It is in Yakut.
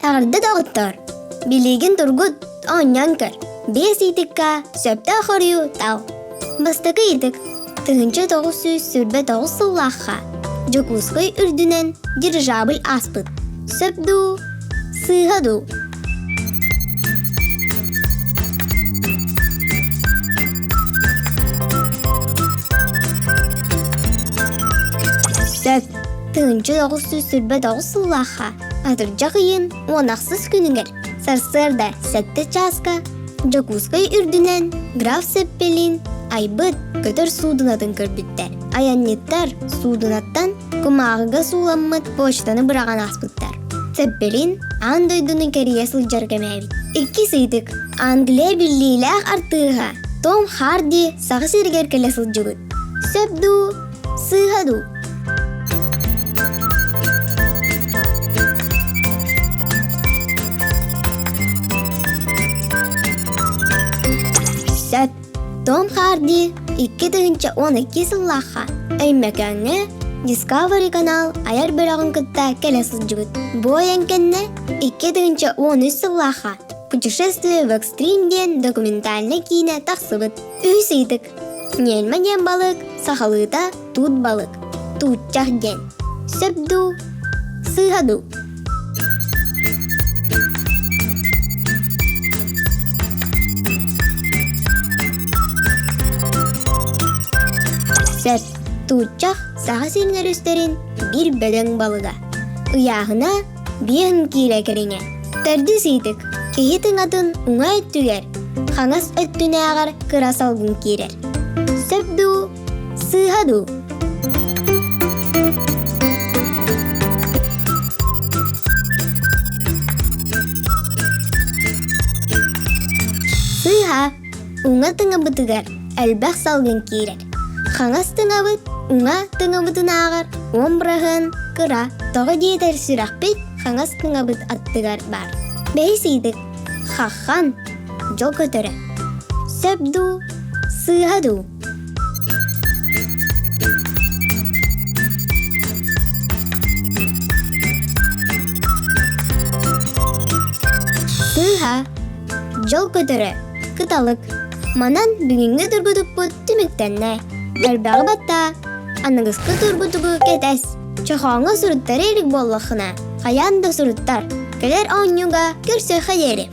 Эҕэрдэ доҕоттоор! Билигин тургут, оонньоон көр. Биэс ыйытыкка сөптөөх хоруйу тал. Бастакы ыйытык 1929 сыллаахха Дьокуускай үрдүнэн дирижабль ааспыт. Сөп дуу, сыыһа дуу? Сөп. 1929 сыллаахха Атырдьах ыйын уон ахсыс күнүгэр сарсыарда сэттэ чааска Дьокуускай үрдүнэн граф Сеппелин айбыт көтөр суудунатын көрбүттэр. Айанньыттар суудунаттан кумааҕыга сууламмыт почтаны быраҕан ааспыттар. Цеппелин аан дойдуну кэрийэ сылдьар кэмээбит. Иккис ыйытык. Англия биллиилээх артыыһа Том Харди Саха сиригэр кэлэ сылдьыбыт. Сөп дуу, сыыһа дуу? Сөп. Том Харди 2012 сыллаахха Өймөкөөҥҥө Discovery канал айар бөлөҕүн кытта кэлэ сылдьыбыт. Бу айан кэннэ 2013 сыллаахха «Путешествие в экстрим» диэн документальнай киинэ тахсыбыт. Үһүс ыйытык. Ньиэлмэ диэн балык сахалыыта туут балык, тууччах диэн. Сөп дуу, сыыһа дуу? Сөп. Тууччах Саха сирин өрүстэрин биир бөдөҥ балыга. Ыйааһына биэһин киилэ кэриҥэ. Төрдүс ыйытык. Киһи тыҥатын уҥа өттүгэр, хаҥас өттүнээҕэр кыра салгын киирэр. Сөп дуу, сыыһа дуу? Сыыһа. Уҥа тыҥабытыгар элбэх салгын киирэр. Хаҥас тыҥабыт уҥа тыҥабытынааҕар уон быраһыан кыра. Тоҕо диэтэр сүрэхпит хаҥас тыҥабыт аттыгар баар. Бэһис ыйытык. Хаххан, дьол көтөрө. Сөп дуу, сыыһа дуу? Сыыһа, дьол көтөрө, кыталык. Манан бүгүҥҥү тургутукпут түмүктэннэ. Элбэҕи баттаа, аныгыскы тургутугу кэтэс. Чохооҥҥо суруттара илик буоллаххына, хайаан да суруттар. Кэлэр оонньууга көрсүөххэ диэри.